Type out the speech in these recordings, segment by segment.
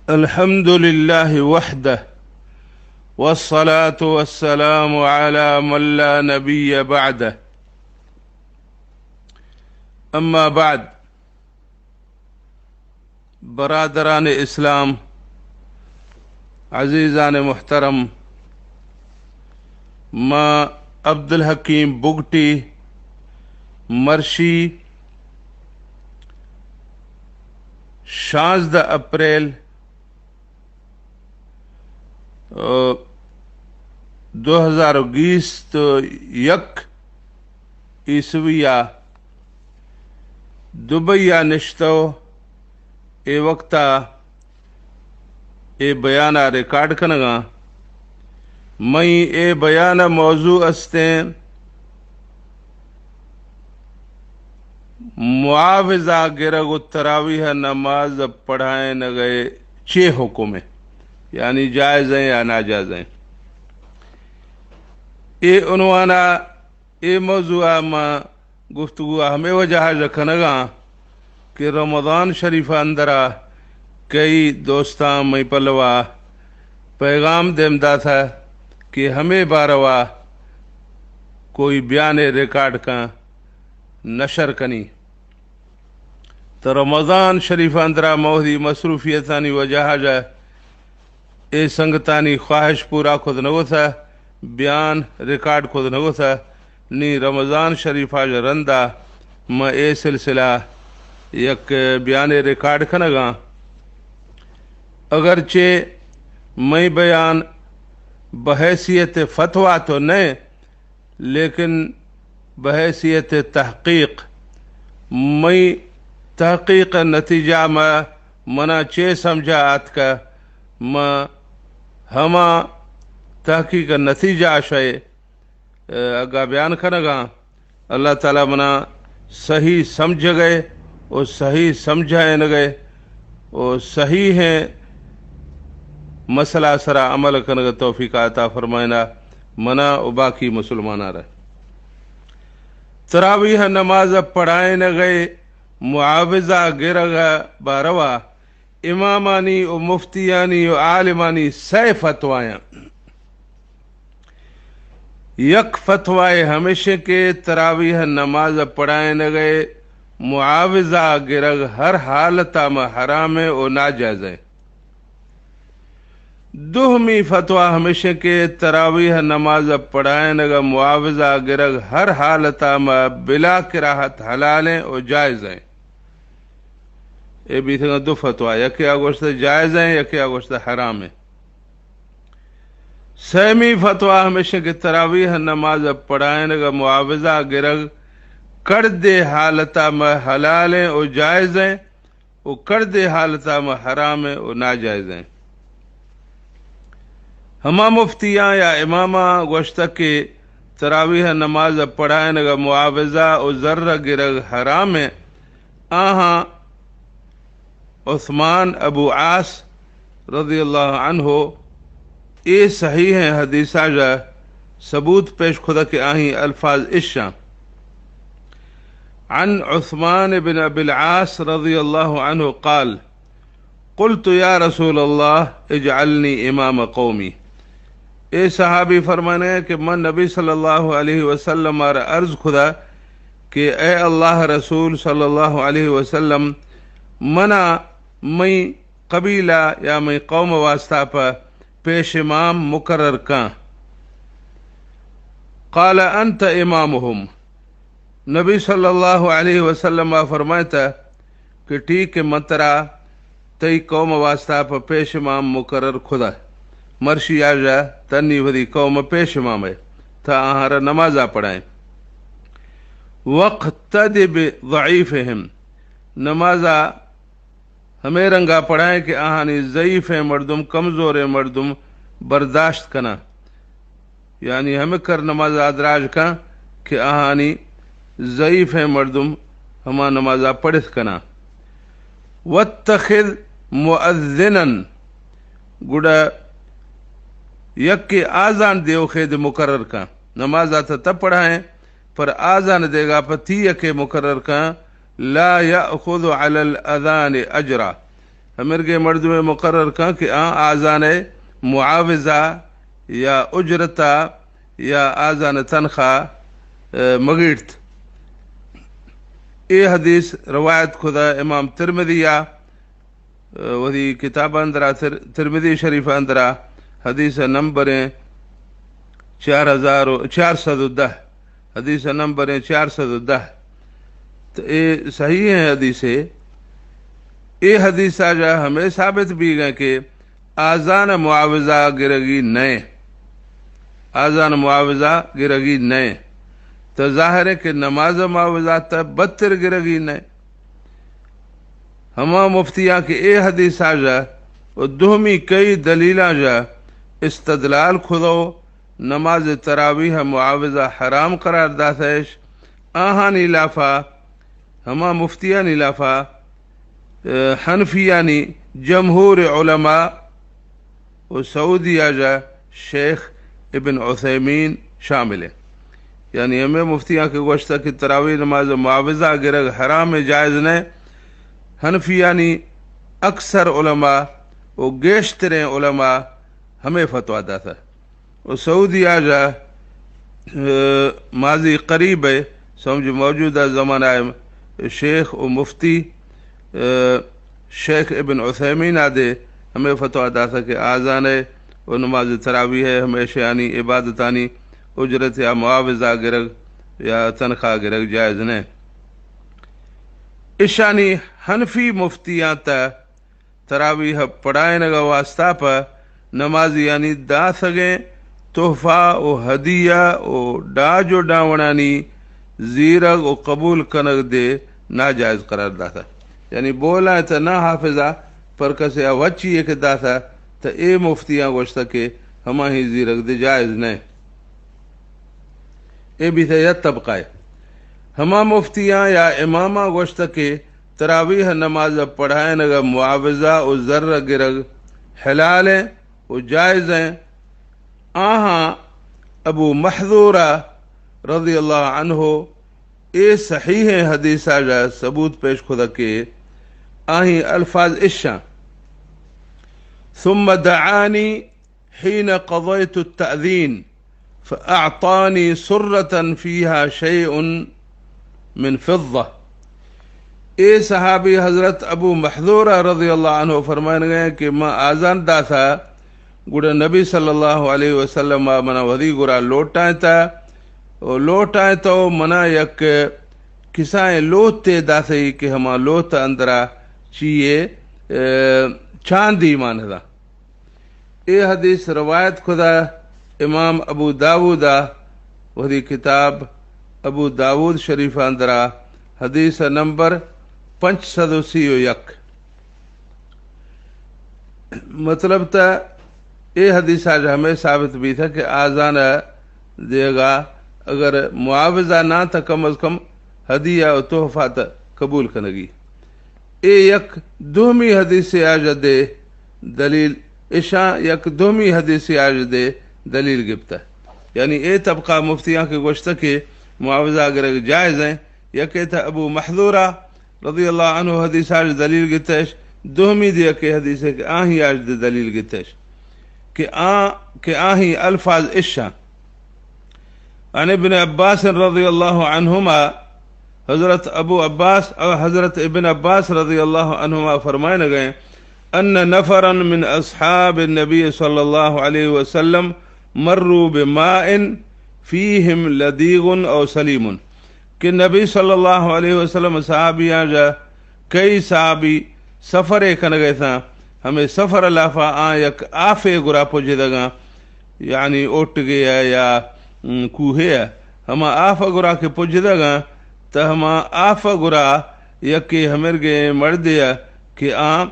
الحمد لله وحده، والصلاة والسلام على من لا نبي بعده. أما بعد، برادران اسلام، عزیزان محترم، ما عبدالحکیم بگٹی مرشی شانزدہ اپریل، آ، دو ہزار و گیست و یک عیسوی ءَ دبئی ءَ نشتو، اے وقت ءَ اے بیان ءَ ریکارڈ کنگاں۔ مئی اے بیان ءِ موضوع استیں معاوضہ گرگ و تراویح نماز پڑھائینگ ءِ چے حکم ایں، یعنی جائز ایں یا ناجائز ایں۔ اے عنوان ءَ اے موضوع ءَ ما گفتگو ءَ ہمے وجہ ءَ کنگاں کہ رمضان شریف ءِ اندر ءَ کئی دوستاں مئی پلوا پیغام دیم داتہ کہ ہمے باروا کوئی بیانے ریکارڈ کن، نشر کنی۔ تو رمضان شریف ءِ اندر ءَ ما وثی مصروفیتانی وجہ ءَ اے سنگتانی خواہش پورا کت نہ وتہ، بیان ریکارڈ کت نہ وتہ، نی رمضان شریف ءَ رندا ما اے سلسلہ یک بیانے ریکارڈ کنگاں۔ اگرچہ مئی بیان بحیثیت فتویٰ تو نہ، لیکن بحیثیت تحقیق، مئی تحقیق ءِ نتیجہ ما منا چے سمجھا آتکہ، ما ہما تحقیق ءِ نتیجہ ءَ شے، اگا بیان کنگاں۔ اللہ تعالیٰ منا صحیح سمجھگ ءِ و صحیح سمجھائینگ ءِ و صحیح مسئلہ سرا عمل کنگ ءِ توفیق عطا فرمائینا، منا و باقی مسلماناں را۔ تراویح نماز پڑھائینگ ءِ معاوضہ گرگ ءِ باروا امامانی و مفتیانی و عالمانی سئے فتوایاں۔ یک فتوائے ہمیش کہ تراویح نماز پڑھائینگ ءِ معاوضہ گرگ ہر حالت ءَ ما حرام ایں و ناجائز ایں۔ دوہمی فتویٰ ہمیش ایں کہ تراویح نماز ءِ پڑھائینگ ءِ معاوضہ گرگ ہر حالت ءَ ما بلا کراہت حلال ایں و جائز ایں۔ اے بیتگاں دو فتویٰ، یکے ءَ گوشتہ جائز ایں، یکے ءَ گوشتہ حرام ایں۔ سیمی فتویٰ ہمیش ایں کہ تراویح نماز ءِ پڑھائینگ ءِ معاوضہ گرگ کڑدے حالت ءَ ما حلال ایں و جائز ایں۔ و کڑدے حالت ءَ ما حرام ایں و ناجائز ایں۔ ہما مفتیاں یا اماماں گوشتہ کہ تراویح نماز ءِ پڑھائینگ ءِ معاوضہ و زر ءِ گرگ حرام ایں، آہاں عثمان ابو عاص رضی اللہ عنہ اے صحیح ایں حدیث ءَ ثبوت پیش کتہ کہ آہی الفاظ اش ایں۔ عن عثمان بن ابی العاص رضی اللہ عنہ قال، قلت یا رسول اللہ اجعلنی امام قومی۔ اے صحابی فرمانے کہ من نبی صلی اللہ علیہ وسلم ءَ را عرض کتہ کہ اے اللہ ءِ رسول صلی اللہ علیہ وسلم، منا مئی قبیلہ یا مئی قوم ءِ واسطہ پہ پیش امام مقرر کن۔ قال انت امامهم۔ نبی صلی اللہ علیہ وسلم ءَ فرمائتہ کہ ٹھیک ایں، من ترا تئی قوم ءِ واسطہ پہ پیش امام مقرر کتہ۔ مرشی آجا تنی وثی قوم ءِ پیش امام ئے، تہ آہاں را نماز ءَ پڑھائیں۔ واقتد بضعیفهم، نماز ءَ ہمے رنگ ءَ پڑھائیں کہ آہانی ضعیفیں مردم، کمزوریں مردم برداشت کناں۔ یعنی ہمے کر نماز ءَ دراج کن کہ آہانی ضعیفیں مردم ہما نماز ءَ پڑھت کناں۔ واتخذ مؤذنا، گڑا یکے آزان دیوخے دے مقرر کن۔ نماز ءَ تہ تہ پڑھائیں، پر آزان دیگا پہ تئی یکے مقرر کن، لا یأخذ علی الاذان اجرا، ہمرگیں مردمے مقرر کن کہ آ آزان معاوضہ یا اجرتا یا آزان تنخواہ، اے، مگیڑت۔ اے حدیث روایت کھدا امام ترمذی آ، اے، وثی کتاب اندرا تر-، ترمذی شریف اندرا حدیث نمبر چار ہزار و، چار سد و دہ، حدیث نمبر چار سد و دہ۔ تو اے صحیح ہیں حدیث ہے۔ اے حدیث آ جا ہمیں ثابت بھی گئے کہ آزان معاوضہ گرگی نئے۔ آزان معاوضہ گرگی نئے۔ تو ظاہر ہے کہ نماز معاوضہ تا بدتر گرگی نئے۔ ہما مفتیاں کہ اے حدیث آ جا و دومی کئی دلیلاں جا استدلال کھدو، نماز تراویح معاوضہ حرام قرار داتش، آہانی لافا، ہما مفتیانی لافا، اے، حنفیانی جمہور علماء و سعودی آ جا شیخ ابن عثیمین شامل ہیں۔ یعنی ہمیں مفتیاں کہ گوشتا کہ تراویح نماز معاوضہ گرگ حرام ہے، جائز نہ۔ حنفیانی اکثر علماء و گیشتریں علماء ہمیں فتویٰ داتا۔ و سعودی آ جا، اے، ماضی قریب ہے، سمجھ موجودہ زمانہ ہے، شیخ و مفتی، اے، شیخ ابن عثیمین آ دے ہمیں فتویٰ داتا کہ آزان ہے و نماز تراویح ہے، ہمیشہ آنی عبادتانی اجرت یا معاوضہ گرگ یا تنخواہ گرگ جائز نہ۔ اشانی حنفی مفتیاں تا تراویح پڑھائینگ ء واسطہ پہ نمازیانی داسگیں تحفہ و ہدیہ و ڈاج و ڈاونانی زیرگ و قبول کنگ دے ناجائز قرار داتا۔ یعنی بولائیں تا نا حافظہ، پر کسے آ وچی ایک داتا، تا اے مفتیاں گوشتا کہ ہماہی زیرگ دے جائز نہ۔ اے بیتا یک طبقہ ہے۔ ہما مفتیاں یا اماماں گوشتہ کہ تراویح نماز پڑھائینگ معاوضہ و زر گرگ حلال ہیں و جائز ہیں۔ آہاں ابو محذورہ رضی اللہ عنہ اے صحیح حدیث آ جا ثبوت پیش کھدا کہ آہی الفاظ اشاں: ثم دعانی حين قضيت التأذين فأعطاني سرة فيها شيء من فضة۔ اے صحابی حضرت ابو محذورہ رضی اللہ عنہ فرمائن گئے کہ ما آزان داتا، گڑا نبی صلی اللہ علیہ وسلم منا وثی گرا لوٹائیں تا، و لوٹائیں تو منا یک کسائیں لوتے داتے کہ ہما لوت اندرا چیئے، اے، چاندی ماندا۔ اے حدیث روایت کھدا امام ابو داؤد ء وثی کتاب ابو داؤد شریف اندرا حدیث نمبر پنچ سد و سی و یک۔ مطلب تا اے حدیث آج ہمیں ثابت بیتا کہ آزان دیگا اگر معاوضہ نہ تا کم از کم ہدیہ و تحفہ تا قبول کنگی۔ اے یک دومی حدیث آج دے دلیل، اشاں یک دومی حدیث آج دے دلیل گپتہ۔ یعنی اے طبقہ مفتیاں کہ گوشتہ کہ معاوضہ گرگ جائز ہیں، یکے تہ ابو محذورہ رضی اللہ عنہ حدیث آج دلیل گتش، دومی دے یکے حدیث ہے کہ آہی آج دے دلیل گتش کہ آ، کہ آہی الفاظ اشاں۔ عن ابن عباس رضی اللہ عنہما، حضرت ابو عباس اور حضرت ابن عباس رضی اللہ عنہما فرمائے گئے، ان نفرا من اصحاب النبی صلی اللہ علیہ وسلم مروا بماء فیہم لدیغ او سلیم، کہ نبی صلی اللہ علیہ وسلم صحابیاں جا کئی صحابی سفرے کنگے تھا، ہمیں سفر لافا آ یک آفے گرا پجدگاں، یعنی اوٹگے ء یا، م، کوہے ء، ہما آف ء گرا کہ پجدگاں، تہ ہما آف ء گرا یکے ہمرگیں مردے ء کہ آ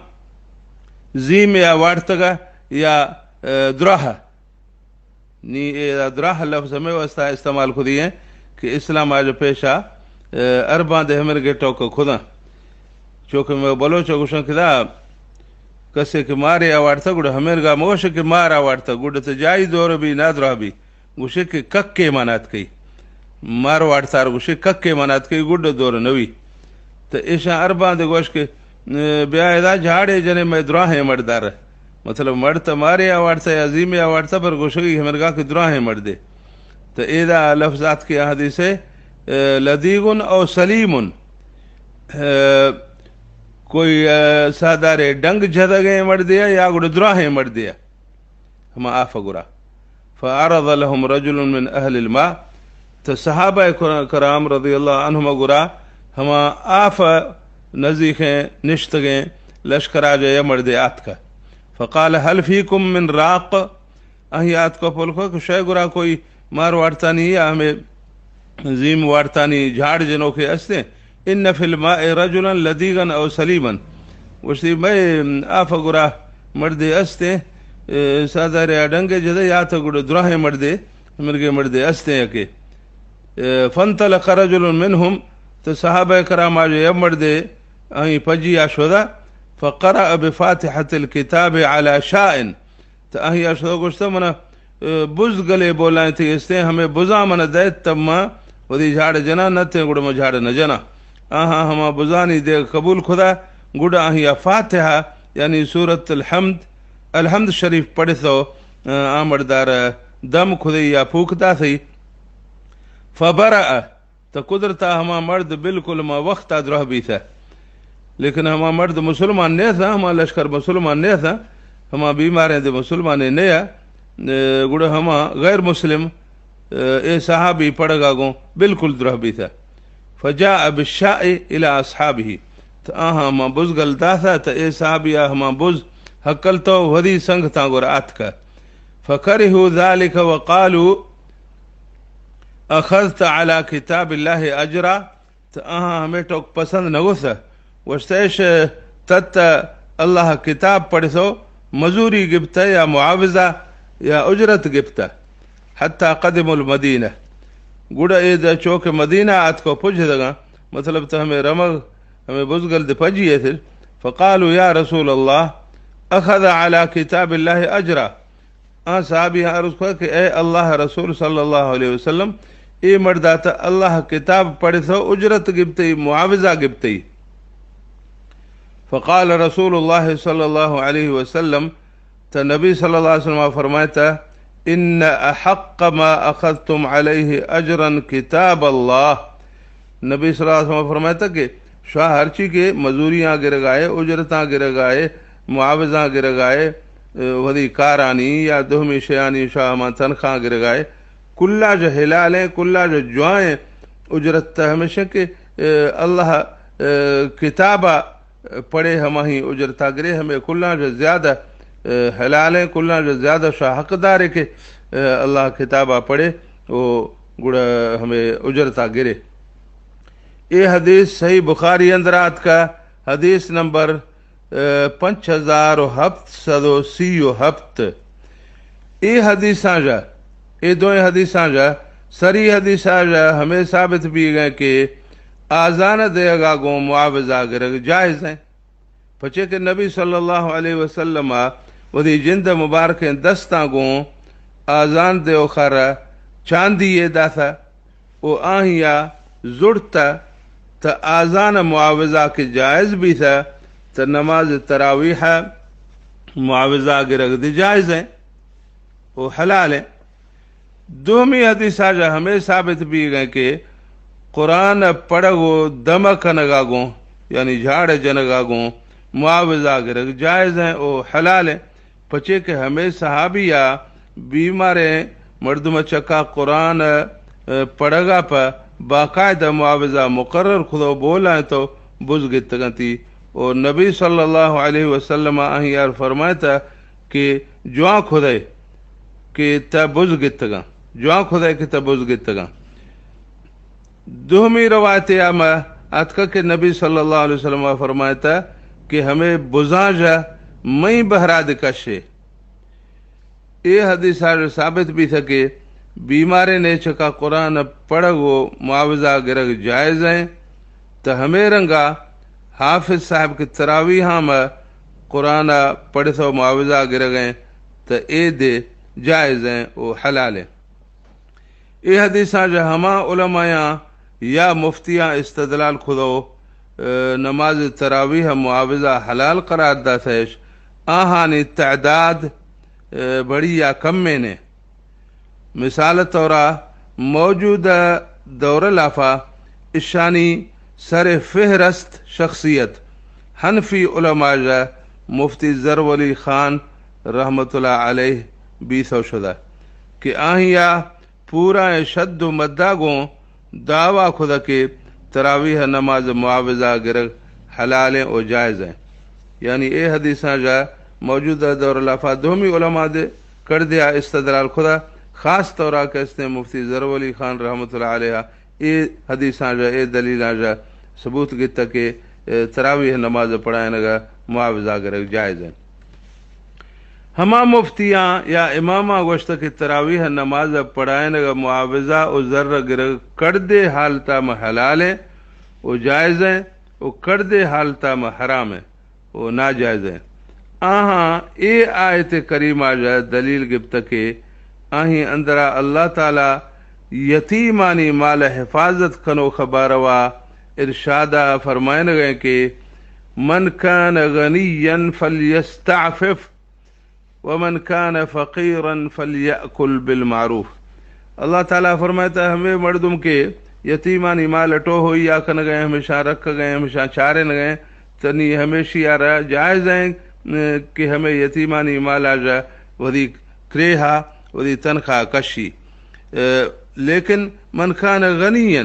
زیمے ء واڑتگ ء یا، ء، دراہ ء۔ نی اے دراہ لفظ ہمے واسطہ استعمال کھدی ہیں کہ اسلام آج پیشا، ء، عرباں دے ہمرگے ٹوک کھداں۔ چوکہ میں بلوچ گوشاں کہ دا کسے کہ مارے آوارتا گڑا ہمرگا موش کہ مار آوارتا گڑا تو جائی دور بھی نادراہ بھی۔ گوشے کہ ککے منات کئی۔ مار واڑتار گوشے ککے منات کئی گڈ دور نوی۔ تو ایشاں عرباں دے گوش کہ بیا ادا جھاڑے جنے مئے دراہیں مڑدار۔ مطلب، مڑ تہ مارے آ وارتہ یا زیمے آ وارتہ، پر گوشگی ہمرگا کہ دراہیں مڑدے۔ تہ ایدا لفظ آتکے آ حدیثے، لدیغ او سلیم۔ کوئی، ساہدارے ڈنگ جھدگیں مڑدے یا گڑا دراہیں مڑدے۔ ہما آف ء گورا۔ فعرض لهم رجل من اهل الماء، تو صحابہ کر-، کرام رضی اللہ عنہم ء گورا ہما آف ء نزیکیں نشتگیں لشکراج ء مردے آتکہ۔ فقال هل فيكم من راق؟ آہی آتکو پلکو کہ شے گورا کوئی مار وارتانی یا ہمیں زیم وارتانی جھاڑ جنوکے استیں۔ ان فی الماء رجلا لدیغا او سلیما۔ گوشتی، مئے آف ء گورا مردے استیں، اے، سادارے آ ڈنگے جدے یا تو گڑا دراہیں مردے، مرگے مردے استیں یکے۔ اے، فانطلق رجل منهم، تو صحابہ کرام آج اب مردے آئی پجی آ شدا، فقرأ بفاتحة الكتاب على شاء، تو آہی ء شو گوشتہ، من ء بز گلے بولائیں تئی استیں، ہمے بزاں من ء دئیت تب ما وتی جھاڑ جناں، نہ تیں گڑا من جھاڑ نہ جناں۔ آہاں ہما بزانی دیگ قبول کھدا، گڑا آہی ء فاتحہ، یعنی سورت الحمد، الحمد شریف پڑھتو، آ مردار دم کھدئی یا پھوک داتئی۔ فبرأ، تو قدرتا ہما مرد بالکل ہما وختا دراہ بیتہ۔ لیکن ہما مرد مسلمان نیتہ، ہما لشکر مسلمان نیتہ، ہما بیماریں دے مسلمانے نیا، اے، گڑا ہما غیر مسلم، اے، اے صحابی پڑگا گوں بالکل دراہ بیتہ۔ فجاء بالشاء الی اصحابہ، تو آہاں ہما بز گل داتہ، تو اے صحابی آ ہما بز ہکل تو وھدی سنگتاں گور آتکہ۔ فکرهوا ذلك وقالوا اخذت على كتاب الله اجرا، تو آہاں ہمے ٹوک پسند نہ گوسہ، گوشتش، تت اللہ کتاب پڑھسو، مزوری گپتہ یا معاوضہ یا اجرت گپتہ۔ حتی قدموا المدینہ، گڑا اے دا چوک مدینہ آتکو پجھ دگاں، مطلب تو ہمے رمگ، ہمے بزگل دے پجی ایتھر۔ فقالوا یا رسول اللہ، اخذ علی کتاب اللہ اجرا، آ صحابی عرض کھا کہ اے اللہ رسول صلی اللہ علیہ وسلم، اے مرداتا اللہ کتاب پڑھتو اجرت گپتئی، معاوضہ گپتئی۔ فقال رسول اللہ صلی اللہ علیہ وسلم، تو نبی صلی اللہ علیہ وسلم فرمائتا، ان احق ما اخذتم علیہ اجرا کتاب اللہ۔ نبی صلی اللہ علیہ وسلم فرمائتا کہ شوا ہرچی کہ مزوریاں گرگائے، اجرتاں گرگائے، معاوضاں گرگائے، اے، وھدی کارانی یا دومی شیانی شوا ہما تنخواہ گرگائے، کلا جو حلالیں، کلا جو جوائیں اجرت تہ ہمیشہ کہ، اے، اللہ، اے، کتابا پڑھے ہماہی اجرتا گرے، ہمے کلاں جو زیادہ، اے، حلالیں، کلاں جو زیادہ شوا حقدارے کہ، اے، اللہ کتابا پڑھے او گڑا ہمے اجرتا گرے۔ اے حدیث صحیح بخاری اندر آتکا، حدیث نمبر، اے، پنچ ہزار و ہفت سد و سی و ہفت۔ اے حدیثاں جا، اے دوئیں حدیثاں جا، سری حدیثاں جا ہمے ثابت بیگیں کہ آزان دیگا گوں معاوضہ گرگ جائز ہیں۔ پچے کہ نبی صلی اللہ علیہ وسلم ء وتی جند مبارکیں دستاں گوں آزان دیوخر ء چاندی یے داتہ و آہیا زڑتہ، تہ آزان ء معاوضہ کہ جائز بیتہ، تہ نماز تراویح ء معاوضہ گرگ دی جائز ہیں و حلال ہیں۔ دومی حدیث آجا ہمے ثابت بیگیں کہ قرآن پڑھگ و دم کنگا گوں، یعنی جھاڑ جنگا گوں، معاوضہ گرگ جائز ہیں و حلال ہیں، پچے کہ ہمے صحابی یا بیماریں مردم چکا قرآن، اے، پڑھگا پہ باقاعدہ معاوضہ مقرر کھدو بولائیں تو بز گتگنتی۔ اور نبی صلی اللہ علیہ وسلم آہی یار فرمائتا کہ جوان کھدے کہ تہ بز گتگاں، جوان کھدے کہ تہ بز گتگاں۔ دومی روایت ہم اتکا کہ نبی صلی اللہ علیہ وسلم فرمائتا کہ ہمیں بزاں جا مئی بہراد کشے۔ اے حدیث آج ثابت بیتا کہ بیماریں نیچکا قرآن پڑھگ و معاوضہ گرگ جائز ہیں، تہ ہمے رنگا حافظ صاحب کہ تراویحاں ما قرآن پڑھتو معاوضہ گرگ ہیں، تہ اے دے جائز ہیں و حلال ہیں۔ اے حدیثاں جا ہما علمایاں یا مفتیاں استدلال کھدو نماز تراویح معاوضہ حلال قرار داتہ اش، آہانی تعداد بڑی یا کمین ایں۔ مثال طورا موجودہ دور لافا اشانی سر فہرست شخصیت حنفی علماء ژہ مفتی زرولی خان رحمت اللہ علیہ بیثو شدہ کہ آہیا پورا شد و مدا گوں دعویٰ کھدہ کہ تراویح نماز معاوضہ گرگ حلالیں و جائزیں۔ یعنی اے حدیثاں ژہ موجودہ دور لافا دومی علماء دے کڑدیا استدلال کھدہ، خاص طورا کہ استیں مفتی زرولی خان رحمت اللہ علیہ اے حدیثاں ژہ، اے دلیلاں ژہ ثبوت گتہ کہ، اے، تراویح نماز پڑھائنگا معاوضہ گرگ جائزیں۔ ہما مفتیاں یا اماماں گوشتہ کہ تراویح نماز پڑھائنگا معاوضہ و زر گرگ کڑدے حالتا مہ حلالیں و جائزیں و کڑدے حالتا مہ حرامیں و ناجائزیں۔ آہاں اے آیت کریمہ ژہ دلیل گپتہ کہ آہیں اندرا اللہ تعالی یتیمانی مال حفاظت کنوخ باروا ارشاد فرمائنگیں کہ من کان غنیا فلیستعفف ومن کان فقیرا فلیأکل بالمعروف۔ اللہ تعالی فرمائتہ ہمے مردم کہ یتیمانی مال ٹوہوئی آ کنگیں، ہمیشاں رکھگیں، ہمیشاں چارینگیں، تنی ہمیشی آرا جائز ہیں کہ ہمے یتیمانی مالا ژہ وثی کریہا، وثی تنخواہ کشی۔ لیکن من کان غنیا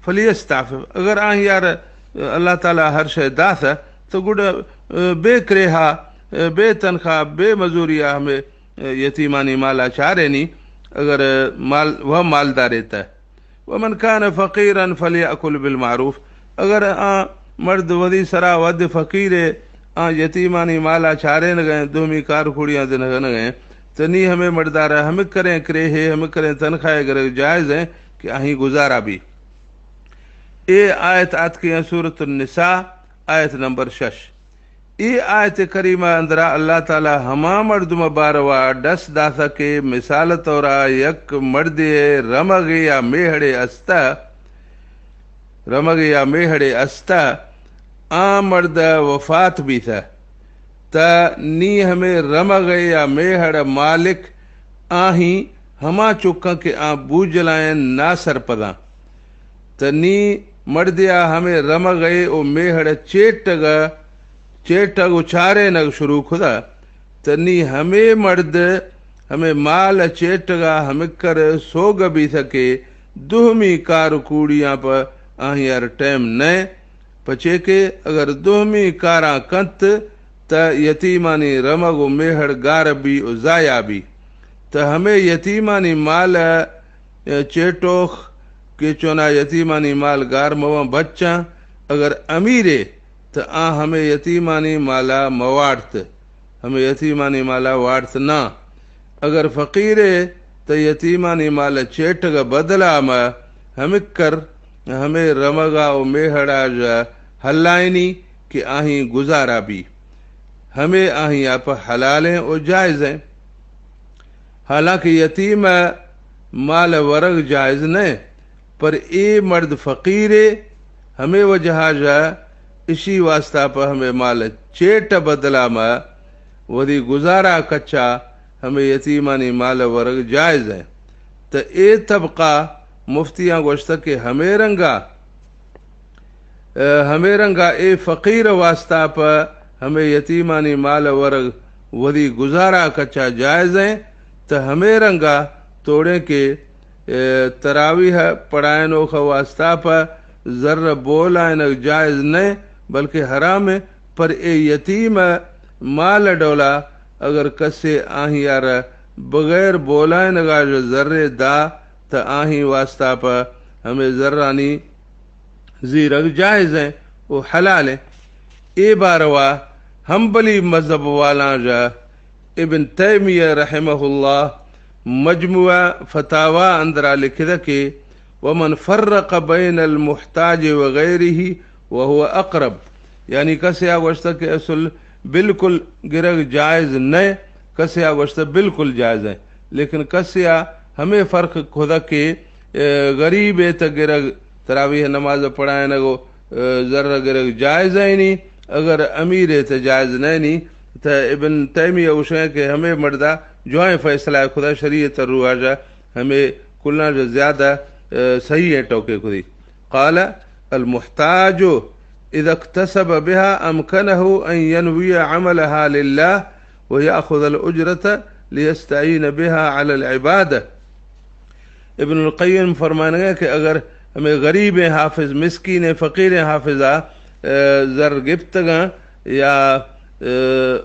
فلیستعفف، اگر آہی آرا اللہ تعالی ہر شے داتہ تو گڑا بے کریہا، بے تنخواہ، بے مزوریا ہمے یتیمانی مالا چارینی، اگر مال و مالدارے تہ۔ ومن کان فقیرا فلیأکل بالمعروف، اگر آ مرد وثی سرا وث فقیرے، آ یتیمانی مالا چارینگیں، دومی کار کوڑیاں دنگنگیں، تو نی ہمے مردارا ہمک کریں کریہے، ہمک کریں تنخواہ گرگ جائز ہیں کہ آہیں گزارا بی۔ اے آیت آتکیں سورۃ النساء، آیت نمبر شش۔ اے آیت کریمہ اندرا اللہ تعالی ہما مردم باروا ڈس داتہ کہ مثال طورا یک مردے رمگے یا میہڑے استہ، رمگے یا میہڑے استہ، آ مرد وفات بیتہ، تہ نی ہمے رمگے یا میہڑ مالک آہیں ہما چکاں کہ آ بوجلائیں ناسرپداں۔ تہ نی مردیا ہمے رمگے و میہڑ چیٹگ، چیٹگ و چارینگ شروع کھدا۔ تہ نی ہمے مرد ہمے مال چیٹگا ہمکر سوگ بیثہ کہ دوہمی کار و کوڑیاں پہ آہیار ٹیم نئے۔ پچے کہ اگر دوہمی کاراں کنت، تہ یتیمانی رمگ و میہڑ گار بی و ضائع بی۔ تہ ہمے یتیمانی مال چیٹوخ کہ چونا یتیمانی مال گار مواں بچاں، اگر امیرے، تہ آ ہمے یتیمانی مالا موارت، ہمے یتیمانی مالا وارت نہ۔ اگر فقیرے، تہ یتیمانی مال چیٹگ بدلا مہ ہمکر ہمے رمگا و میہڑا ژہ ہلائنی کہ آہیں گزارا بی۔ ہمے آہیں آپ حلالیں و جائزیں۔ حالانکہ یتیم مال ورگ جائز نئے، پر اے مرد فقیرے، ہمے وجہا ژہ اشی واسطہ پہ ہمے مال چیٹ بدلا مہ وثی گزارا کچا ہمے یتیمانی مال ورگ جائز ہیں۔ تہ اے طبقہ مفتیاں گوشتہ کہ ہمے رنگا ہمے رنگا اے فقیر واسطہ پہ ہمے یتیمانی مال ورگ وثی گزارا کچا جائز ہیں، تہ ہمے رنگا توڑیں کہ تراویح پڑھائنوخ واسطہ پہ زر بولائنگ جائز نئے، بلکہ حرام ہیں۔ پر اے یتیم مال ڈولا اگر کسے آہیار بغیر بولائنگا ژہ زرے دا، تہ آہیں واسطہ پہ ہمے زرانی زیرگ جائز ہیں و حلال ہیں۔ اے باروا حنبلی مذہب والاں ژہ ابن تیمیہ رحمہ اللہ مجموعہ فتاوی اندرا لکھدہ کہ ومن فرق بین المحتاج وغیرہ وهو اقرب، یعنی کسے آ گوشتہ کہ اصل بالکل گرگ جائز نئے، کسے آ گوشتہ بالکل جائز ہیں، لیکن کسے آ ہمے فرق کھدہ کہ اے، غریبے تہ گرگ تراویح نماز پڑھائنگ و زر گرگ جائز ایں نی، اگر امیر ءِ تہ جائز نہ نی، تہ ابن تیمیہ گوشگ ءَ کہ ہمے مردا جوائیں فیصلہ کھدا شریعت ءِ رواج ءَ ہمے کلاں چہ زیادہ، اے، صحیح ایں ٹوکے کھدی۔ قال: المحتاج إذا اكتسب بها أمكنه أن ينوي عملها لله ويأخذ الأجرة ليستعين بها على العبادة۔ ابن القیم فرمانگ ءَ کہ اگر ہمے غریبیں حافظ، مسکینیں فقیریں حافظ ءَ، اے، زر گپتگاں یا، اے،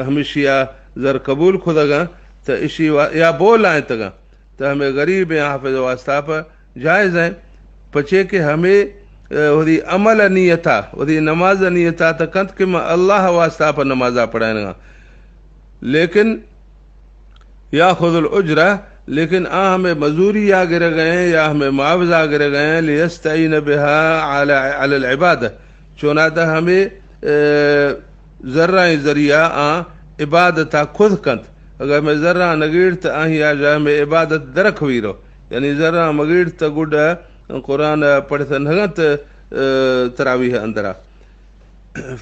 ہمشی ءَ زر قبول کھدگاں، تہ اشی وا-، یا بولائینتگاں، تہ ہمے غریبیں حافظ ءِ واسطہ پہ جائز ایں، پچے کہ ہمے، اے، وثی عمل ءِ نیت ءَ، وثی نماز ءِ نیت ءَ تہ کنت کہ من اللہ ءِ واسطہ پہ نماز ءَ پڑھائینگاں۔ لیکن یأخذ الأجرة، لیکن آ ہمے مزوری ءَ گرگ ءَ ایں یا ہمے معاوضہ ءَ گرگ ءَ ایں، ليستعين بها على، على العبادة، چوناتا ہمے، اے، زرانی ذریعہ آ عبادت ءَ کھد کنت۔ اگر ہمے زراں نہ گیڑت، آہی ءَ جا ہمے عبادت درک ویرو۔ یعنی زراں مگیڑت گڈا قرآن پڑھت نہ گنت، اے، تراویح اندرا۔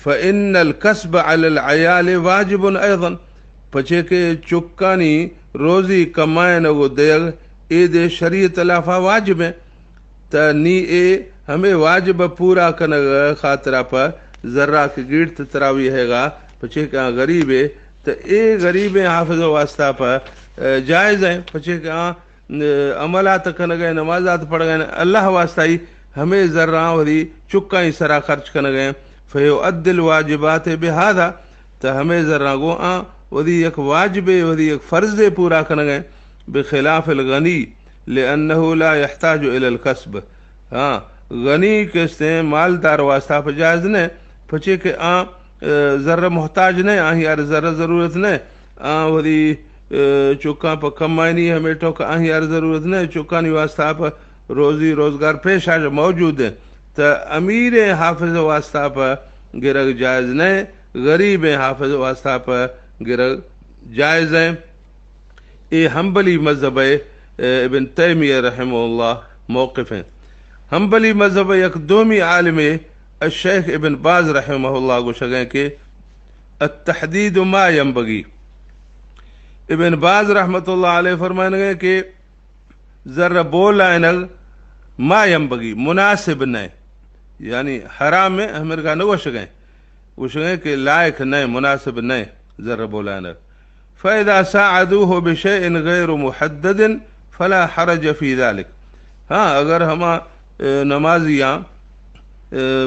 فإن الكسب على العيال واجب أيضا، پچے کہ چکانی روزی کمائینگ و دیگ اے دے شریعت ءِ لافا واجب ایں۔ تہ نی اے ہمے واجب ءِ پورا کنگ ءِ خاطرا پہ زرا کہ گیڑت تراویح ءَ گا، پچے کہ آ غریبے، تہ اے غریبیں حافظ ءِ واسطہ پہ، اے، جائز ایں، پچے کہ آ عملات کنگ ءَ، نمازات پڑھگ ءَ، اللہ ءِ واسطہ ای ہمے زراں وثی چکانی سرا خرچ کنگ ءَ۔ فيؤدي الواجبات بهذا، تہ ہمے زراں گوں آ وثی یک واجبے، وثی یک فرضے پورا کنگ ءَ، بخلاف الغني لأنه لا يحتاج إلى الكسب۔ ہاں، غنی کہ استیں مالدار ءِ واسطہ پہ جائز نہ، پچے کہ آ، اے، زر ءِ محتاج نہ، آہی ءَ را زر ءِ ضرورت نہ، آ وثی، اے، چکاں پہ کمائینی ہمے ٹوک آہی ءَ را ضرورت نہ، چکانی واسطہ پہ روزی روزگار پیش آ جا موجود ایں۔ تہ امیریں حافظ ءِ واسطہ پہ گرگ جائز نہ، غریبیں حافظ ءِ واسطہ پہ گرگ جائز ایں۔ اے حنبلی مذہب ءِ، اے، ابن تیمیہ رحمہ اللہ موقف ایں۔ حنبلی مذہب ءِ یک دومی عالمے الشیخ ابن باز رحمہ اللہ گوشگ ءَ ایں کہ التحديد ما ينبغي۔ ابن باز رحمت اللہ علیہ فرمائنگ ءَ ایں کہ زر بولائینگ ما ينبغي، مناسب نہ، یعنی حرام ایں، ہمرگا نہ گوشگ ءَ ایں، گوشگ ءَ ایں کہ لائق نہ، مناسب نہ زر بولائینگ۔ فإذا ساعدوه بشيء غير محدد فلا حرج في ذلك۔ ہاں، اگر ہما، اے، نمازیاں، اے،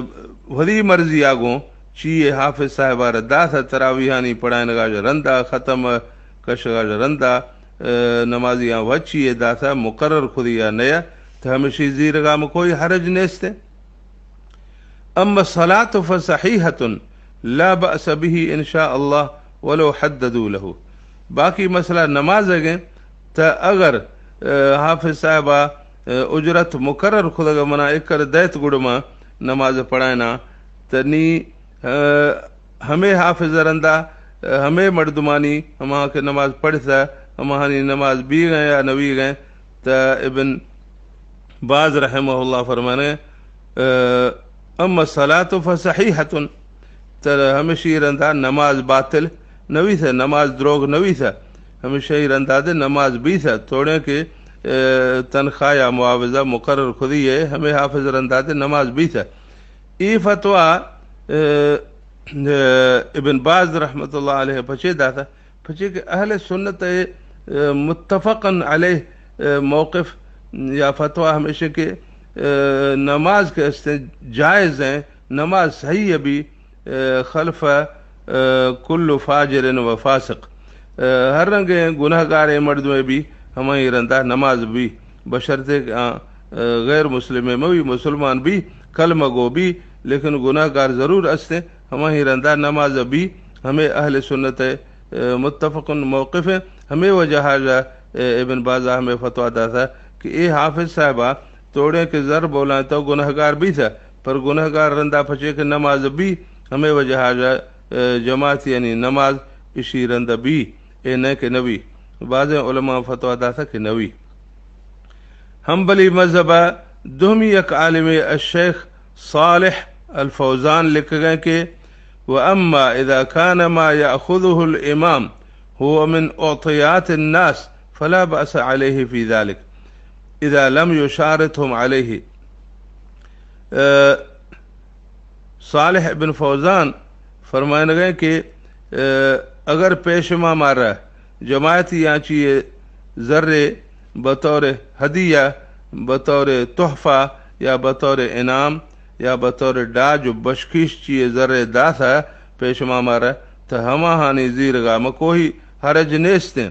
وثی مرضی ءَ گوں چیے حافظ صاحب ءَ را داتہ، تراویحانی پڑھائینگ ءَ جا رندا، ختم کشگ ءَ جا رندا، اے، نمازیاں وت چیے داتہ، مقرر کھدی ءَ نیا، تہ ہمشی زیرگا مں کوئی حرج نیست ایں۔ أما الصلاة فصحيحة لا بأس به إن شاء الله ولو حددوا له۔ باقی مسئلہ نماز ءِ گیں، تہ اگر، اے، حافظ صاحب ءَ، اے، اجرت مقرر کھدگ ءَ منا اکر دیت گڑ ما نماز پڑھائیناں، تہ نی، اے، ہمے حافظ ءِ رندا، اے، ہمے مردمانی، ہما کہ نماز پڑھتہ، ہماہانی نماز بیغ ایں یا نویغ ایں، تہ ابن باز رحمہ اللہ فرمانے، اے، أما الصلاة فصحيحة، تہ ہمشی رندا نماز باطل نویثہ، نماز دروغ نویثہ، ہمشی رندا دے نماز بیثہ، توڑیں کہ، اے، تنخواہ یا معاوضہ مقرر کھدی ایں، ہمے حافظ رندا دے نماز بیثہ۔ اے فتویٰ، اے، اے، ابن باز رحمت اللہ علیہ پچے داتہ، پچے کہ اہل سنت ءِ، اے، متفقاً علیہ، اے، موقف یا فتویٰ ہمیش ایں کہ، اے، نماز کہ استیں جائز ایں، نماز صحیح بی، اے، خلف، اے، كل فاجر وفاسق۔ اے، ہر رنگیں گناہگاریں مردمے بی، ہمائی رندا نماز بی، بشرطے کہ آ، اے، غیر مسلمے مہ بی، مسلمان بی، کلمہ گو بی، لیکن گناہگار ضرور استیں، ہمائی رندا نماز بی، ہمے اہل سنت ءِ، اے، متفقاً موقف ایں۔ ہمے وجہ ءَ جا، اے، ابن باز ءَ ہمے فتویٰ داتہ کہ اے حافظ صاحبا توڑیں کہ زر بولائینتہ گناہگار بیثہ، پر گناہگار رندا پچے کہ نماز بی، ہمے وجہ ءَ جا، اے، جماعتیانی نماز اشی رندا بی، اے نہ کہ نوی۔ بازیں علماء فتویٰ داتہ کہ نوی۔ حنبلی مذہب ءِ دومی یک عالمے الشیخ صالح الفوزان لکھگئے کہ، وأما إذا كان ما يأخذه الإمام هو من أعطيات الناس فلا بأس عليه في ذلك إذا لم يشارطهم عليه۔ صالح ابن فوزان فرمائنگئے کہ، اگر پیش ما مارا جماعتی آں چیئے زرے بطور ہدیہ، بطور تحفہ یا بطور انعام یا بطور ڈاج و بشکیش چیئے زرے داتا پیش ما مارا، تہ ہماہانی زیرگا مکوہی حرج نیستیں۔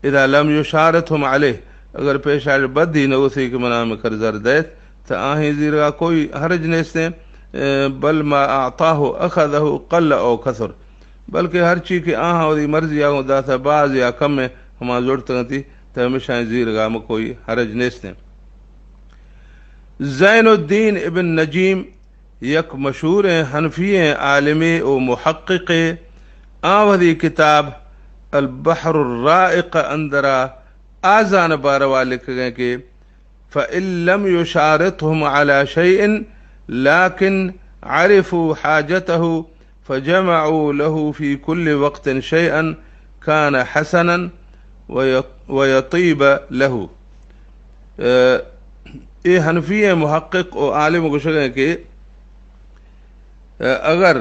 اذا لم یشارطهم علیہ، اگر پیشاش بدی نگوسی کہ منا ہمے کر زر دیت، تہ آہیں زیرگا کوئی حرج نیستیں۔ بل ما اعطاه اخذه قل او کثر، بلکہ ہرچی کہ آہاں وتی مرضی آگوں داتا، باز یا کم، ہما زڑتگنتی، تہ ہمیشاں زیرگا مکوئی حرج نیستیں۔ زین الدین ابن نجیم یک مشہوریں حنفی عالمے و محققے، آ وتی کتاب البحر الرائق اندرا آزان باروا لکھگئے کہ، فإن لم يشارطهم على شيء لكن عرفوا حاجته فجمعوا له في كل وقت شيئا كان حسنا ويط-، ويطيب له۔ اے حنفی محقق و عالم گوشگئے کہ اگر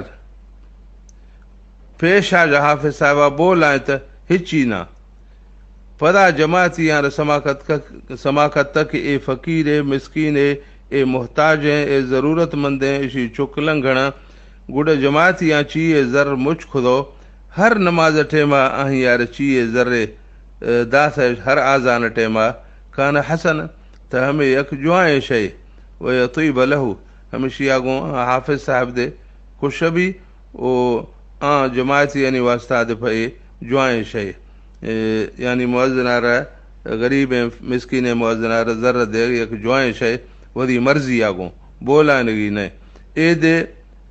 پیشا جا حافظ صاحبا بولائیں تہ ہچی نہ۔ پدا جماعتی آں را سما کت ک-، سما کتہ کہ اے فقیرے، مسکینے، اے محتاجیں، اے ضرورت مندیں، اشی چک لنگھناں، گڈا جماعتی آں چی اے زر مچ کھدو، ہر نماز ٹیما آہیں یار چی اے زرے، اے، داثہ ہر آزان ٹیما کان حسن، تہ ہمے یک جوائیں شے، و یطیب لہ، ہمشی آگوں حافظ صاحب دے خوش بی، و آ جماعتی یعنی واسطہ دے پہ اے جوائیں شے۔ اے، یعنی مؤذن آ را غریبیں مسکینیں مؤذن آ را زر دے یک جوائیں شے، وتی مرضی آگوں بولائنگی نہ۔ اے دے،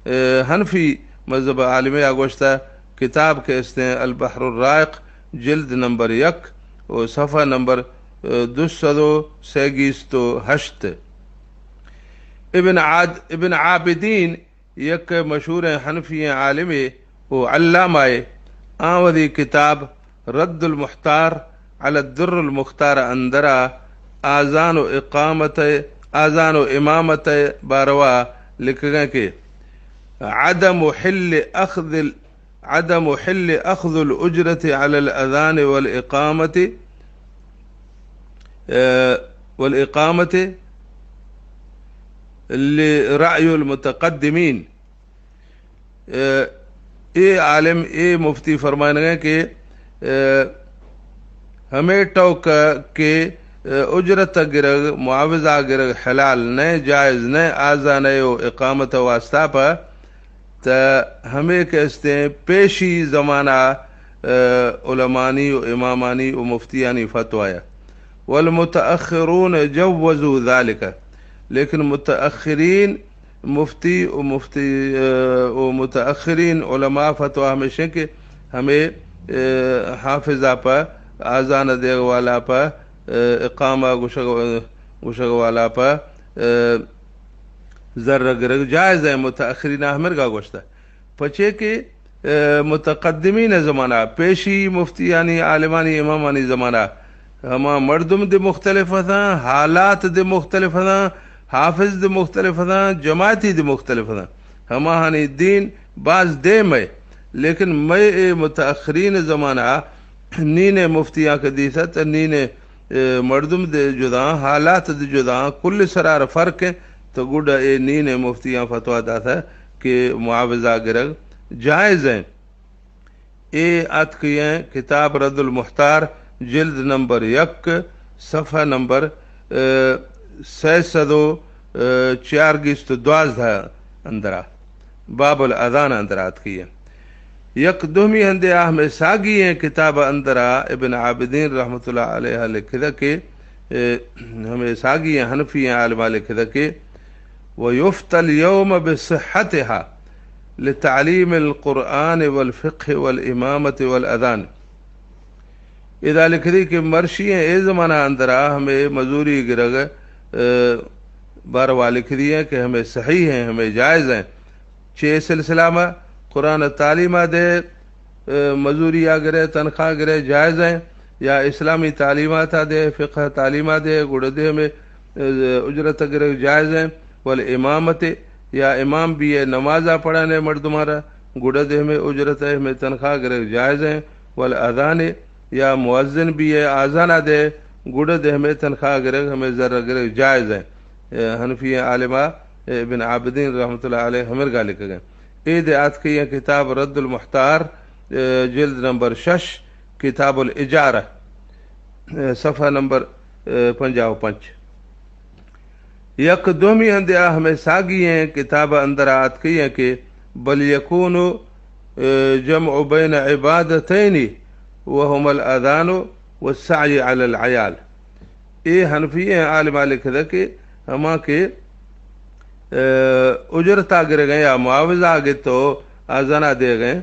اے، حنفی مذہب عالمے آ گوشتہ کتاب کہ استیں البحر الرائق، جلد نمبر یک و صفحہ نمبر، اے، دو سد و سیگیست و ہشت۔ ابن عاد-، ابن عابدین یک مشہوریں حنفی عالمے و علامہ اے، آں وتی کتاب رد المحتار علی الدر المختار اندرا آزان و اقامت، آزان و امامت باروا لکھگئے کہ عدم حل اخذ ال-، عدم حل اخذ الاجرة علی الاذان والاقامت، اے، والاقامت لرأی المتقدمین۔ اے، اے عالم، اے مفتی فرمائنگئے کہ، اے، ہمے ٹوک کہ، اے، اجرت گرگ، معاوضہ گرگ حلال نہ، جائز نہ، آزانہ و اقامت واسطہ پہ، تہ ہمے کہ استیں پیشی زمانہ، اے، علمانی و امامانی و مفتیانی فتویہ۔ والمتأخرون جوزوا ذلك، لیکن متأخرین مفتی و مفتی، اے، و متأخرین علماء فتویٰ ہمیش ایں کہ ہمے، اے، حافظ آ پہ آزان دیگ والا پہ، اے، اقامہ گوشگ، گوشگ والا پہ، اے، زر گرگ جائز ایں، متأخرین آ ہمرگا گوشتہ۔ پچے کہ، اے، متقدمین زمانہ، پیشی مفتیانی، عالمانی، امامانی زمانہ، ہما مردم دے مختلف اتاں، حالات دے مختلف اتاں، حافظ دے مختلف اتاں، جماعتی دے مختلف اتاں۔ ہماہانی دین باز دیم اے، لیکن مئے اے متأخرین زمانہ نین مفتیاں کہ دیثہ تہ نین، اے، مردم دے جداں، حالات دے جداں، کل سرار فرق ایں، تہ گڈا اے نین مفتیاں فتویٰ داثہ کہ معاوضہ گرگ جائز ایں۔ اے آتکگیں کتاب رد المحتار، جلد نمبر یک، صفحہ نمبر، اے، سئے سد و، اے، چیار گیست و دوازدہ اندرا، باب الاذان اندرا آتکگیں۔ یک دومی ہندے آ ہمے ساگی ایں کتاب اندرا ابن عابدین رحمت اللہ علیہ لکھدہ کہ، اے، ہمے ساگی ایں حنفی ایں عالمہ لکھدہ کہ، ويفتى اليوم بصحتها لتعليم القرآن والفقه والإمامة والأذان۔ ادا لکھدی کہ مرشی ایں اے زمانہ اندرا ہمے مزوری گرگ، اے، باروا لکھ دی ہیں کہ ہمیں صحیح ہیں، ہمیں جائز ہیں۔ چے سلسلہ ما قرآن تعلیم دے، اے، مزوری آ گرے، تنخواہ گرے، جائز ہیں، یا اسلامی تعلیمات دے، فقہ تعلیمات دے، گڑ دے ہمیں، اے، اجرت گرے جائز ہیں۔ والامامت، یا امام بھی ہے، نماز پڑھانے مردمارا، گڑ دے ہمیں اجرت ہے، ہمیں تنخواہ گرے جائز ہیں۔ والاذان، یا مؤذن بھی ہے، آزانہ دے، گڑ دے ہمیں تنخواہ گرگ، ہمیں زر گرگ جائز ہیں۔ اے حنفی عالمہ، اے ابن عابدین رحمۃ اللہ علیہ ہمرگا لکھ گئے۔ اے دے آتکئی ہیں کتاب رد المحتار، اے جلد نمبر شش، کتاب الاجارہ، اے صفحہ نمبر، اے پنجاہ و پنچ۔ یک دومی ہندے آ ہمیں ساگی ہیں کتاب اندر آتکئی ہیں کہ بل یکون، اے، جمع بین عبادتین وہما الاذان والسعی علی العیال۔ اے حنفی ہیں عالم لکھ دا کہ ہما کہ، اے، اجرتا گرگ ہیں یا معاوضہ گے تو آزانہ دے گئے،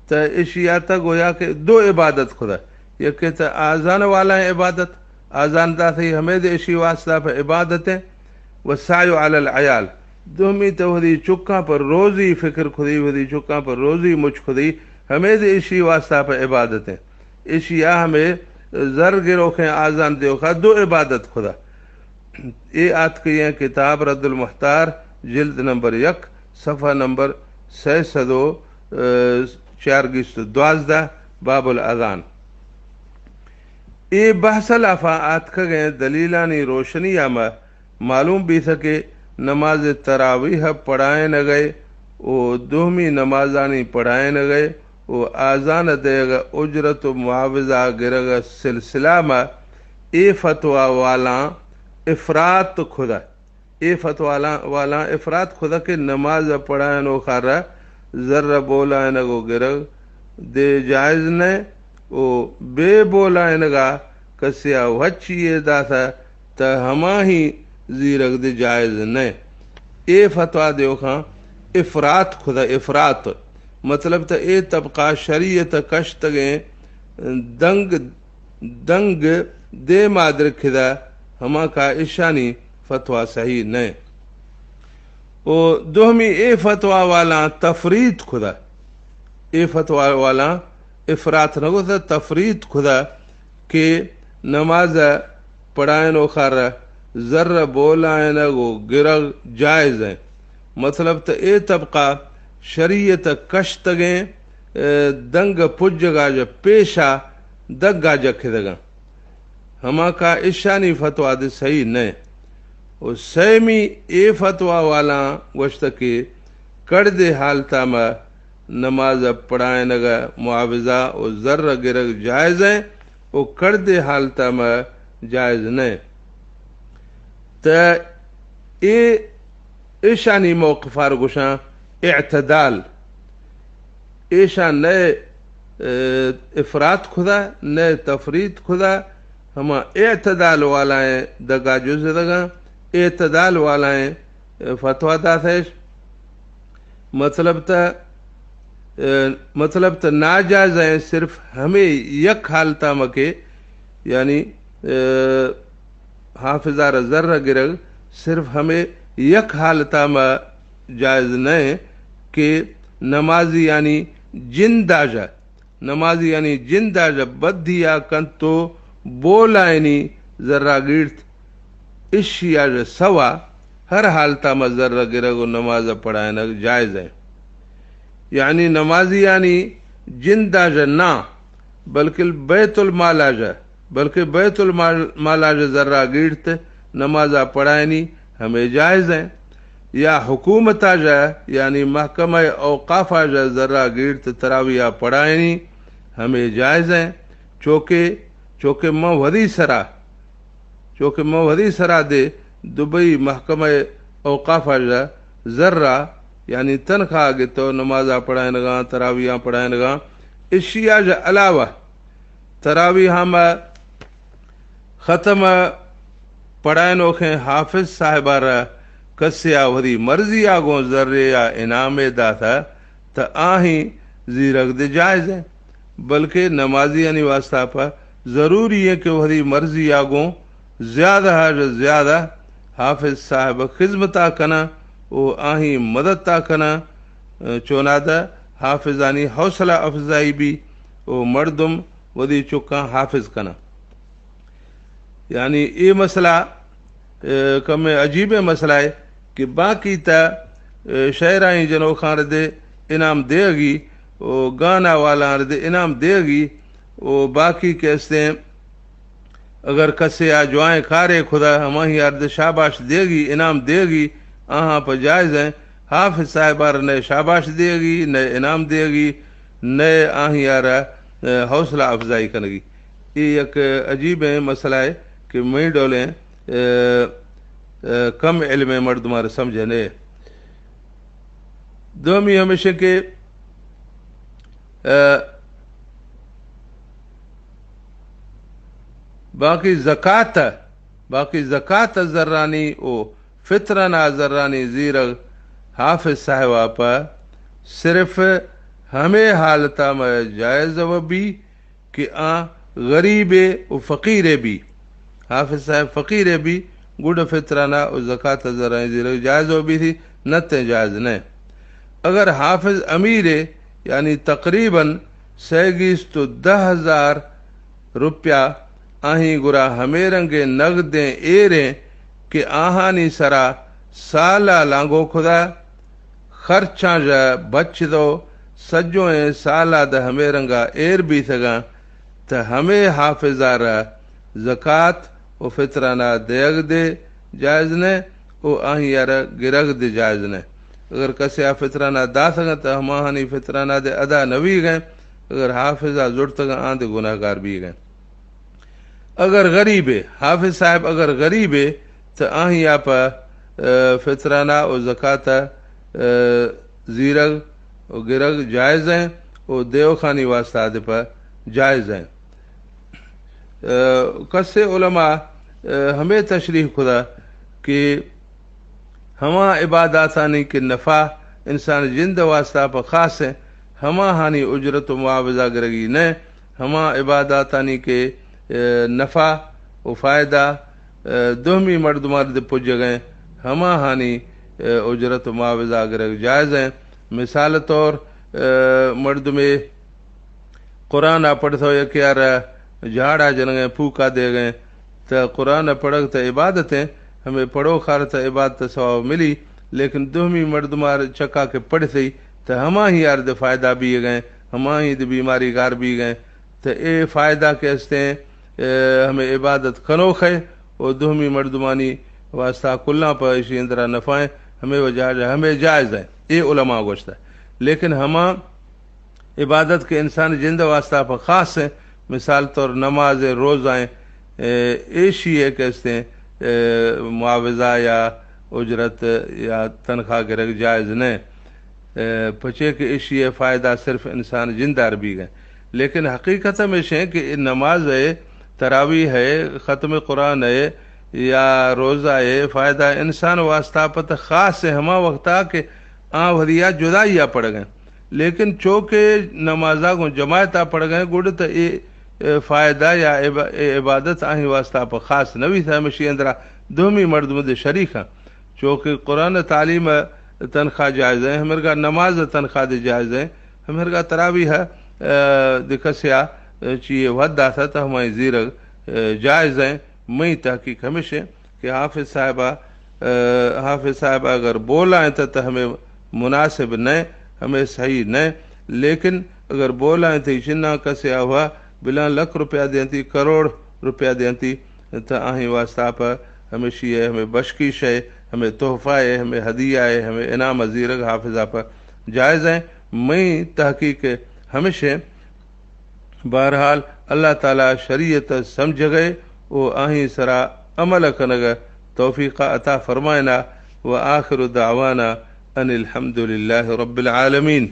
تو اشی آتا گویا کہ دو عبادت خدا، یکے تو آزان والا عبادت، آزان داثی ہمیں دے اشی واسطہ پہ عبادت ہیں، والسعی علی العیال، دومی تو وہدی چکاں پر روزی فکر خودی، وہدی چکاں پر روزی مچ خودی، ہمیں دے اشی واسطہ پہ عبادت ہیں۔ اشی آ ہمیں زر گروخیں آزان دیوخا دو عبادت خدا۔ اے آتکئی ہیں کتاب رد المحتار، جلد نمبر یک، صفحہ نمبر سئے سد و، اے، چار گیست و دوازدہ، باب الاذان۔ اے بحث لافا آتکگیں دلیلانی روشنی آ ما معلوم بیث کہ نماز تراویح پڑھائینگ ء و دومی نمازانی پڑھائینگ ء و آزان دئیگ ء اجرت و معاوضہ گرگ ء سلسلہ ما اے فتوی والاں افراط کھدا۔ اے فتوی والاں، والاں افراط کھدا کہ نماز ء پڑھائینوکا را زر ء بولائینگ و گرگ دے جائز نہ و بے بولائینگا کسیا ہچی یے داثہ تہ ہماہی زیرگ دے جائز نہ۔ اے فتوی دیوکاں افراط کھدا، افراط۔ مطلب تہ اے طبقہ شریعت کشتگیں دنگ، دنگ دے مادر کھدا، ہما کا اشانی فتوی صحیح نہ۔ و دومی اے فتوی والاں تفریط کھدا۔ اے فتوی والاں افراط نہ گوتا، تفریط کھدا کہ نماز پڑھائینوکا را زر بولائینگ و گرگ جائز ہیں۔ مطلب تہ اے طبقہ شریعت کشتگیں، اے، دنگ پجگا جا پیشا دگا جا کھدگاں۔ ہما کا اشانی فتوی دے صحیح نہ۔ و سیمی اے فتوی والاں گوشتہ کہ کڑدے حالتا ما نماز پڑھائینگ معاوضہ و زر گرگ جائز ہیں و کڑدے حالتا ما جائز نہ۔ تہ اے ایشانی موقفار گوشاں اعتدال۔ ایشاں نئے، اے، افراط کھدا، نئے تفریط کھدا، ہما اعتدال والائیں دگا جزدگاں، اعتدال والائیں، اے، فتوی داثیش۔ مطلب تہ، اے، مطلب تہ ناجائز ہیں صرف ہمیں یک حالتا مکے، یعنی، اے، حافظہ را زر گرگ صرف ہمیں یک حالتا ما جائز نہ کہ نمازی یعنی جندا جا، نمازی یعنی جندا جا بدیا کنت و بولائنی زرا گیڑت، اشیا جا سوا ہر حالتا ما زر گرگ و نماز پڑھائنگ جائز ہیں۔ یعنی نمازیانی جندا جا نہ، بلکہ بیت المالا جا، بلکہ بیت المال، مالا جا زرا گیڑت نمازا پڑھائنی ہمیں جائز ہیں۔ یا حکومتا جا، یعنی محکمہ اوقافا جا زرا گیڑت تراویحا پڑھائنی ہمیں جائز ہیں۔ چوکہ، چوکہ من وھدی سرا چوکہ من وھدی سرا دے دبئی محکمہ اوقافا جا زرا، یعنی تنخواہ گتو نمازا پڑھائنگاں، تراویحاں پڑھائنگاں، اشیا جا علاوہ تراویحاں ما ختم پڑھائنوکیں حافظ صاحبا را کسیا وھدی مرضیا گوں زرے یا انعامے داتا، تہ آہی زیرگ دے جائز ہیں۔ بلکہ نمازیانی واسطہ پہ ضروری ہے کہ وھدی مرضیا گوں زیادہ از زیادہ حافظ صاحب خذمتا کناں و آہی مددتا کناں، چونادہ حافظانی حوصلہ افزائی بی و مردم ودی چکاں حافظ کناں۔ یعنی اے مسئلہ، اے، کمے عجیبیں مسئلہ ہے کہ باقی تا، اے، شعرائیں جنوخاں ردے انعام دیگی و گانا والاں ردے انعام دیگی و باقی کہ استیں اگر کسے آ جوائیں کارے کھدا ہماہی آرد شاباش دیگی، انعام دیگی، آہاں پہ جائز ہیں۔ حافظ صاحب آر نئے شاباش دیگی، نئے انعام دیگی، نئے آہی آرا، اے، حوصلہ افزائی کنگی۔ اے یک عجیبیں مسئلہ ہے کہ مئی ڈولیں، اے، اے، کم علمیں مردمار سمجھنے۔ دومی ہمیشہ کہ، اے، باقی زکات، باقی زکات زرانی و فطرنا زرانی زیرگ حافظ صاحب آپا صرف ہمے حالتا میں جائز و بی کہ آ غریبے و فقیرے بی۔ حافظ صاحب فقیرے بی، گڈ فطرنا و زکات زرانی زیرگ جائز و بی تھی، نتیں جائز نہ۔ اگر حافظ امیرے، یعنی تقریباً سئے گیست و دہ ہزار روپیہ آہی گرا ہمے رنگیں نگدیں ایریں کہ آہانی سرا سالا لانگو کھدا خرچاں ژہ بچ دو سجوئیں سالا دہ ہمے رنگا ایر بیتگاں، تہ ہمے حافظا را زکات و فطرنا دیگ دے جائز نہ و آہی را گرگ دے جائز نہ۔ اگر کسے آ فطرنا داتگاں تہ ہماہانی فطرنا دے ادا نہ بیگیں، اگر حافظا زڑتگاں آں دے گناہگار بیگیں۔ اگر غریبے، حافظ صاحب اگر غریبے، تہ آہی آ پہ، اے، فطرانہ و زکات، اے، زیرگ و گرگ جائز ہیں و دیوخانی واسطہ آدے پہ جائز ہیں۔ اے، کسے علماء، اے، ہمے تشریح کھدا کہ ہما عباداتانی کہ نفع انسان جند واسطہ پہ خاص ہیں، ہماہانی اجرت و معاوضہ گرگی نہ، ہما عباداتانی کہ، اے، نفع و فائدہ، اے، دومی مردمار دے پجگیں، ہماہانی، اے، اجرت و معاوضہ گرگ جائز ہیں۔ مثال طور، اے، مردمے قرآن ء پڑھتو یکے ء را جھاڑا جنگیں پوکا دیگیں، تہ قرآن ء پڑھگ تہ عبادتیں، ہمے پڑھو خار تہ عبادت ء ثواب ملی، لیکن دومی مردمار چکا کہ پڑھتی تہ ہماہی آر دے فائدہ بیگیں، ہماہی دے بیماری گار بیگیں، تہ اے فائدہ کہ استیں، اے، ہمے عبادت کنوخے و دومی مردمانی واسطہ کلاں پہ اشی اندرا نفع ہیں، ہمے وجہ جا ہمے جائز ہیں، اے علماء گوشتہ۔ لیکن ہما عبادت کہ انسان جند واسطہ پہ خاص ہیں، مثال طور نماز ہیں، روزہ ہیں، اے، ایشی ہے کہ استیں، اے، معاوضہ یا اجرت یا تنخواہ گرگ جائز نہیں۔ اے، پچے کہ ایشی ہے فائدہ صرف انسان جندار بیگیں۔ لیکن حقیقت ہمیش ہیں کہ اے نماز ہے، تراویح ہے، ختم قرآن ہے یا روزہ ہے، فائدہ انسان واسطہ پہ خاص ہے ہما وقتا کہ آ وھدی ء جدائی ء پڑھگ ء انت، لیکن چو کہ نمازا گوں جماعت ء پڑھگ ء انت، گڑ تہ اے، اے فائدہ یا عب-، اے عبادت آہی واسطہ پہ خاص نہ بیت، ہمیشی اندرا دومی مردم دے شریک انت۔ چو کہ قرآن تعلیم ء تنخواہ جائز ہیں، ہمرگا نماز ء تنخواہ دے جائز ہیں، ہمرگا تراویح ء، اے، دے کسیا، اے، چی وھد داتا تہ ہمائی زیرگ، اے، جائز ہیں۔ مئی تحقیق ہمیش ہیں کہ حافظ صاحبہ، اے، حافظ صاحبہ اگر بولائیں تہ، تہ ہمیں مناسب نہ، ہمیں صحیح نہ، لیکن اگر بولائیں تہ چناں کسے آ ہوا بلاں لکھ روپیہ دینتی، کروڑ روپیہ دینتی، تہ آہیں واسطہ پہ ہمیشی ہے، ہمیں بشکیش ہے، ہمیں تحفہ ہے، ہمیں ہدیہ ہے، ہمیں انعام زیرگ حافظہ پہ جائز ہیں۔ مئی تحقیق ہمیش ہیں۔ بہرحال، اللہ تعالی شریعت سمجھگئے و آہیں سرا عمل کنگ توفیق عطا فرمائنا۔ و آخر دعوانا ان الحمد للہ رب العالمین۔